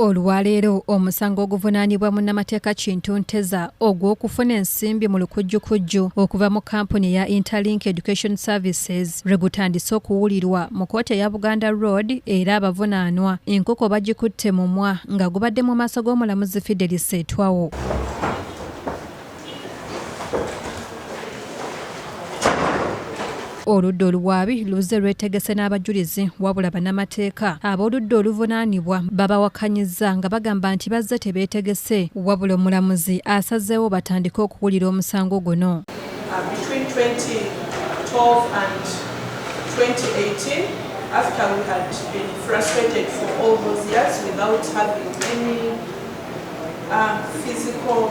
Olwaleero omusango oguvunaanibwa munnamateeka Kintu Nteza ogw'okufuna ensimbi mu lukujjukujju okuva mu kkampuni eya Interlink Education Services lwe gutandise okuwulirwa mu kkooti eya Buganda Road era abavunaanwa enkoko bagikutte mumwa nga gubadde mu maaso g'omulamuzi Fidelis Etwawo. Oludda oluwaabi luzze lwetegese n'abajulizi wabula bannamateeka ab'oludda oluvunaanibwa babawakanyizza nga bagamba nti bazze tebeetegese wabula omulamuzi asazeewo batandike okuwulira omusango guno. Between 2012 and 2018, after we had been frustrated for all those years without having any physical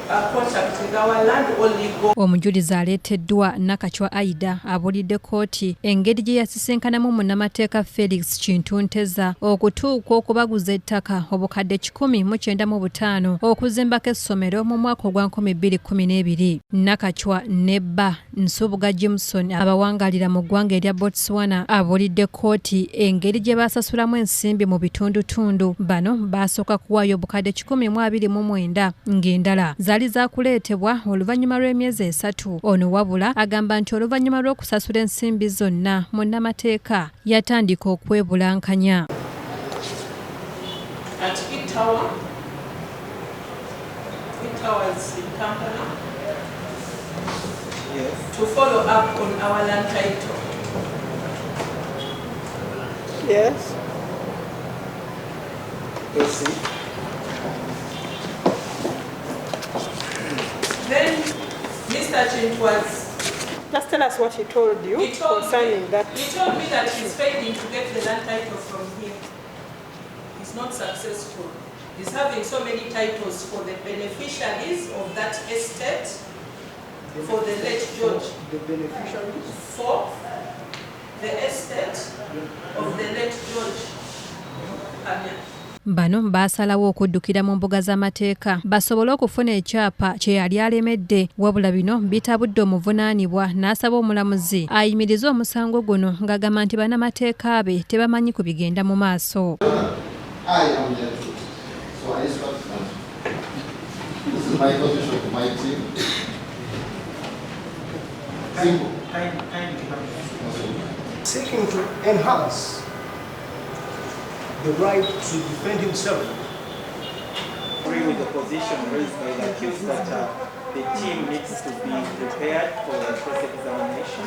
contact with our land or legal. Omujulizi aleeteddwa Nakachwa Aida abuulidde kkooti engeri gye yasisinkanamu munnamateeka Felix Kintu Nteza okutuuka okubaguza ettaka obukadde 195 okuzimbako essomero mu mwaka ogwa 2012. Nakachwa ne bba Nsubuga Jimson abawangalira mu ggwanga erya Botswana abuulidde kkooti engeri gye baasasulamu ensimbi mu bitundutundu. Bano baasooka kuwaayo obukadde 129 ng'endala zaali zaakuleetebwa oluvannyuma lw'emyezi 3. Ono wabula agamba nti oluvannyuma lw'okusasula ensimbi zonna munnamateeka yatandika okwebulankanya. At E-Tower, E-Towers in Kampala, Yes. to follow up on our land title. Yes. Proceed. Then Mr. Chint was Just tell us what he told you He told concerning me, that. He told me that he's failing to get the land title from him. He's not successful. He's having so many titles for the beneficiaries of that estate, for the late George, The beneficiaries? for the estate of the late George Kamya. Bano baasalawo okuddukira mu mbuga z'amateeka basobole okufuna ekyapa kye yali alemedde, wabula bino bitabudde omuvunaanibwa n'asaba omulamuzi ayimirize omusango guno ng'agamba nti bannamateeka be tebamanyi ku bigenda mu maaso. I am the accused, so I instruct them. This is my position to my team. Simple. Seeking to enhance the right to defend himself. Agree with the position raised by the accused that the team needs to be prepared for the cross-examination.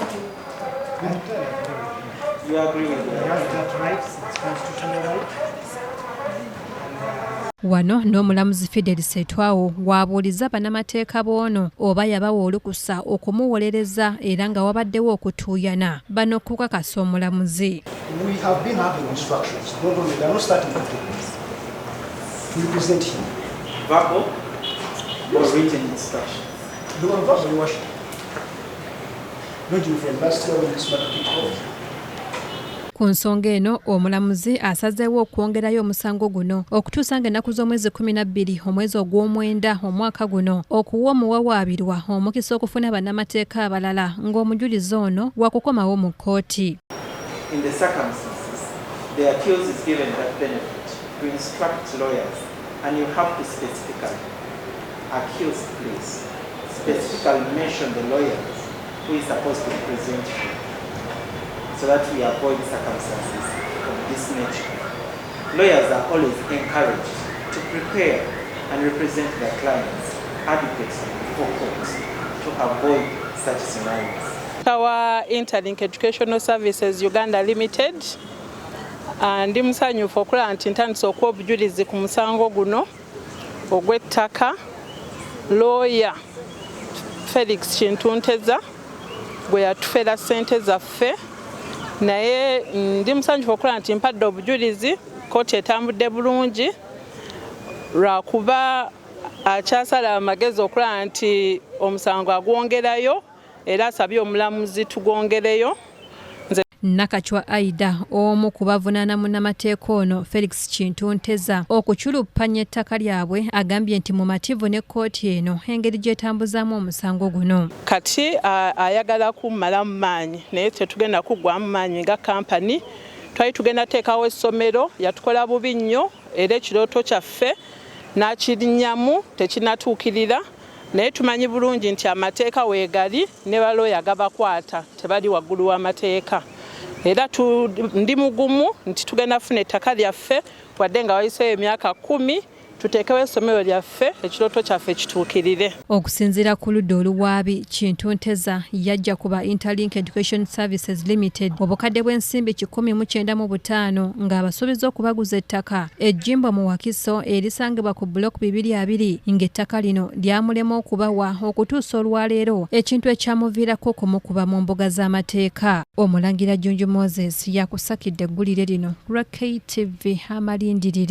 You agree with He that? has that right, it's constitutional right. Wano n'omulamuzi Fidelis Etwawo w'abuuliza bannamateeka b'ono oba yabawa olukusa okumuwolereza era nga wabaddewo okutuuyana bano okukakasa omulamuzi. We have been having instructions, not only, they are not starting today, to represent him. Verbal or written instructions? They were verbal, Your Worship. Ranging from last year when this matter kicked off. Ku nsonga eno omulamuzi asazeewo okwongerayo omusango guno okutuusa ng'ennaku z'omwezi 12 omwezi ogw'omwenda omwaka guno okuwa omuwawaabirwa omukisa okufuna bannamateeka abalala ng'omujulizi ono wakukomawo mu kkooti. In the circumstances, the accused is given that benefit to instruct lawyers, and you have to specifically, accused please, specifically mention the lawyers who is supposed to represent you, so that we avoid circumstances of this nature. Lawyers are always encouraged to prepare and represent their clients adequately before court to avoid such scenarios. Our Interlink Educational Services Uganda Limited. Ndi musanyufu okulaba nti ntandise okuwa obujulizi ku musango guno ogw'ettaka looya Felix Kintu Nteza gwe yatufera ssente zaffe, naye ndi musanyufu okulaba nti mpadde obujulizi, kkooti etambudde bulungi lwakuba akyasala amagezi okulaba nti omusango agwongerayo era asabye omulamuzi tugwongereyo. Nakachwa Aida omu ku bavunaana munnamateeka ono Felix Kintu Nteza okuculuppanya ettaka lyabwe agambye nti mumativu ne kkooti eno engeri gy'etambuzaamu omusango guno. Kati ayagala kummalamu maanyi, naye tetugenda kuggwamu maanyi nga kampani. Twali tugenda teekawo essomero, yatukola bubi nnyo. Era ekirooto kyaffe n'akirinnyamu tekinatuukirira, naye tumanyi bulungi nti amateeka weegali ne balooya gabakwata, tebali waggulu w'amateeka. Era ndi mugumu nti tugenda kufuna ettaka lyaffe wadde nga wayiseeyo emyaka 10, tuteekewo essomero lyaffe, ekirooto kyaffe kituukirire. Okusinziira ku ludda oluwaabi, Kintu Nteza yajja ku ba Interlink Education Services Limited obukadde bw'ensimbi 195 ng'abasuubiza okubaguza ettaka ejjimbo mu Wakiso erisangibwa ku Block 220, ng'ettaka lino lyamulema okubawa okutuusa olwaleero, ekintu ekyamuviirako okumukuba mu mbuga z'amateeka. Omulangira Junju Moses yakusakidde eggulire lino ku lwa KTV Amalindirire.